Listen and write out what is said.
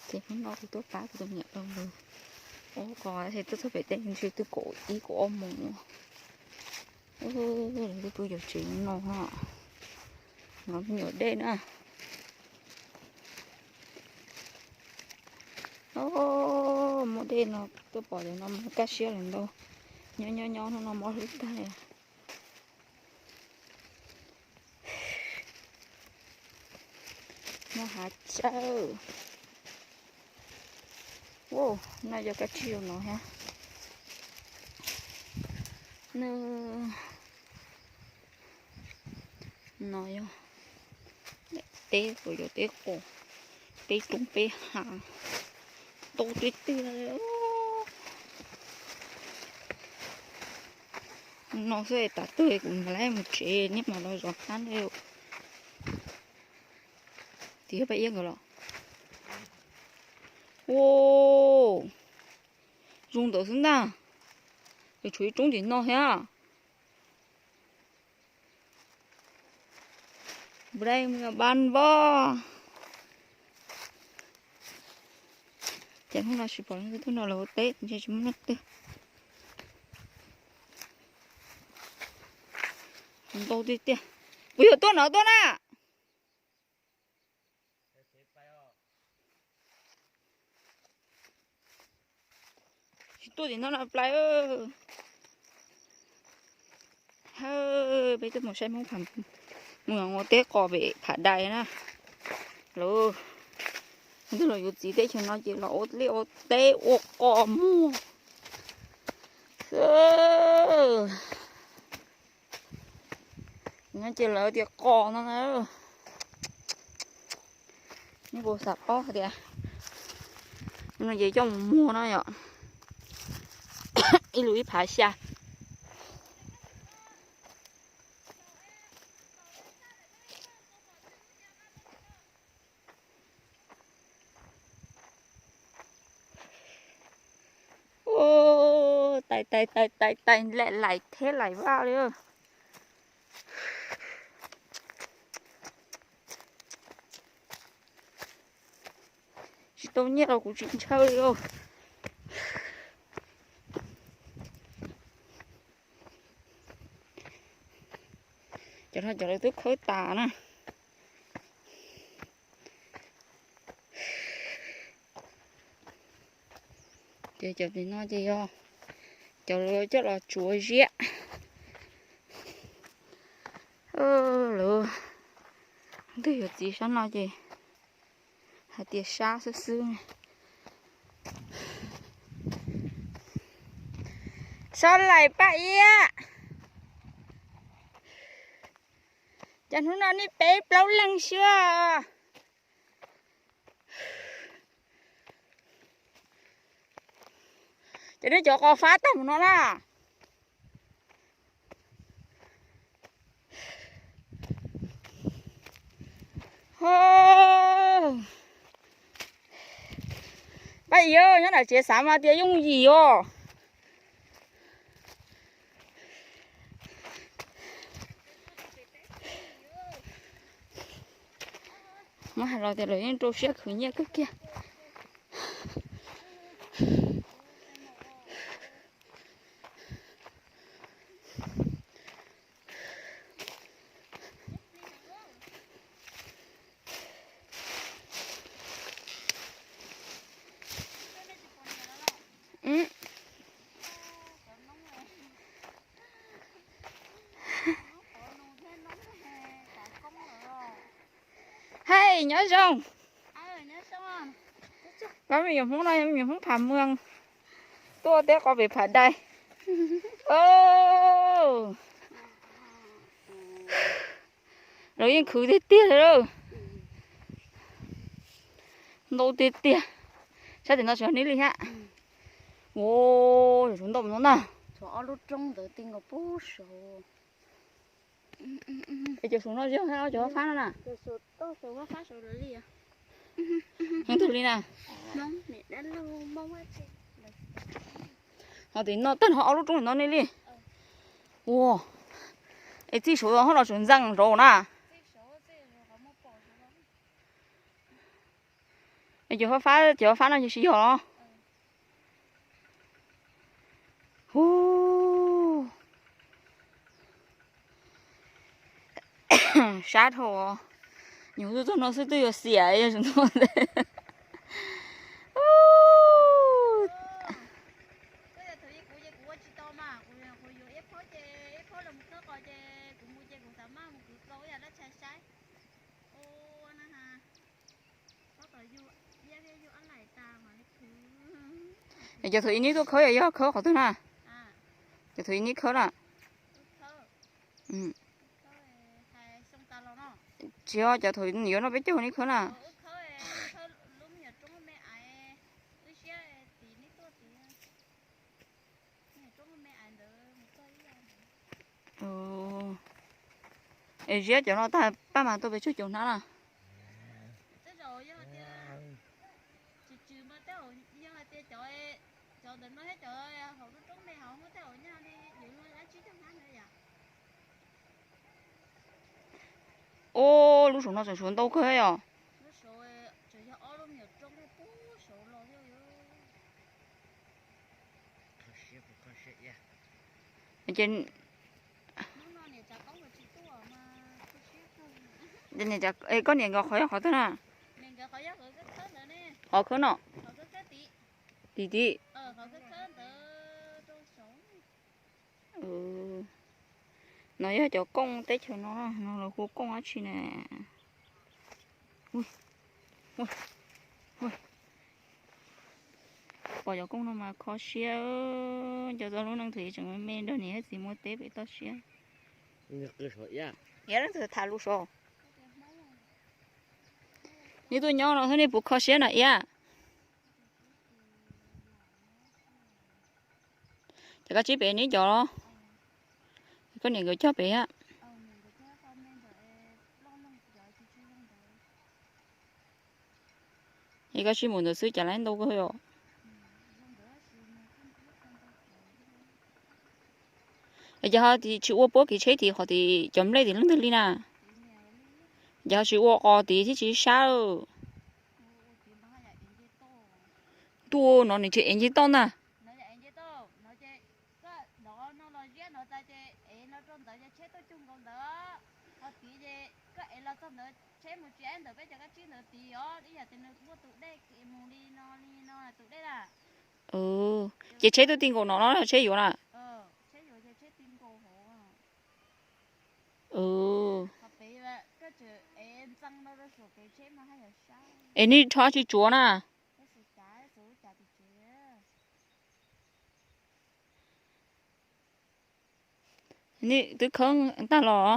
Ces hnub no kuv tuaj pab kuv tus me nyuam laus ntawd ua qos, ces tuaj txog pem tej ntshe twb kaum ib kaum ob moos. Lawv twb pw yos tsev no, no me nyuam dej na. Muaj dej no tuaj pom cov no mas kaj siab lawm ntau. Nyob nyob nyob hnub no mob hlwb tag. Muaj hav tsawb. Ua, no yog kab tsib zoo no thiab. No yog teb, kuv yog teb qos, peb roob peb hav, ntau tiag tiag. No xwb tas twg kuv mam li mus tsev, nej mam los zov qab ntej. Tiv Paj Iab nkawd los. Ua, zoo ntawd xwb ntag. Es tshuav ib roob tim no thiab. Npab npab. Ces hnub no tsis pom leej twg tuaj nrog lawv ua teb, ntshe tsis muaj leej twg. Ntau tiag tiag. Puas yog tuaj no tuaj na? Tsis tuaj tim no no plai. Peb tuaj mus saib Hmoob Pham, mus ua teb qos pem Pham Dais na. Lawv, twb los yuav txiv teb chaws no ces los ua liaj ua teb ua qos muag. Nyob ces lawv tias qos no na. Neb puas xav paub hais tias no ces coj mus muag no yom. Ib lub ib phav xya. Tais tais tais tais tais, laim laim theb laim vaj li. Tsis tau nyiaj los kuv tsis ntshaw li. Cov no cov lawv twb khawb tas na. Ces cov tim no ces yog cov lawv coj los tsuav ziab. Lawv twb yuav txiv sab no ces hais tias sab xwb xwb. Sab laim Paj Iab. Cas hnub no nej peb plaub leeg xwb. Ces nej cov qos fab tag mus no na. Paj Iab, nyob nram tsev xav mas tias yooj yim os. Muab hais los tias lawv yeej rau siab khwv nyiaj kawg kiag. Hej, nyob zoo. Pab me nyuam Hmoob no yog me nyuam Hmoob Pham Muas, tuaj teb qos pem Pham Dais. Lawv yeej khwv tiag tiag li lawm. Ntau tiag tiag. Sab tim no tsis yog neb li thiab. Ua, ntau no na. Es cov saum no tsis yog cov fab no na. Heev tug li na. Ho tim no tag ho ob lub roob no ne li. Ua, es txij saud ho los saum ntxeev nraud na. Cov fab, cov fab no ces tsis yog los? Hu, sab dhau. Nyuam txog no xwb twb yuav xiam yog tsis ntau ntej. Cov thaum ib neb tuaj khawb yog, yog khawb qhov twg na? Cov thaum ib neb khawb na? Tsis yog, cov thaum yuav noj peb caug neb khawb na? Es ziab cov no tag paj mas tuaj peb caug caum hnab na. Ub, lub saum no tseem suav ntau kawg yom. Koj niam nkawd qhov yog qhov twg na? Qhov khawb no. Tim tim. No yog cov kooj teb chaws no, no lawv hu kooj dab tsi na? Pom cov kooj no mas kho siab, cov txog lub neej txwm tseem me nrog niam thiab txiv muaj teb pem toj siab. Ib leej twg tham lus saud? Neb tuaj nyob no thiab nej puas kho siab na Iab? Ces koj tsib pem neb cov los? Koj niam nkawd cog pem a? Es koj tsib mus ntawd xwb cas lawv ntau kawg os. Es ces ho tsis ua puab kev tsheb tim qhov tim cov nplej tim leej twg li na? Ces ho tsis ua qos tim thiab tsis sab lawm. Tuaj no nws tsis ev nce toj ntag. Ces tsheb tuaj ti nkaus no los tsheb yuav na? Es nej rho tsis tsuav na? Nej twb khawb tag los?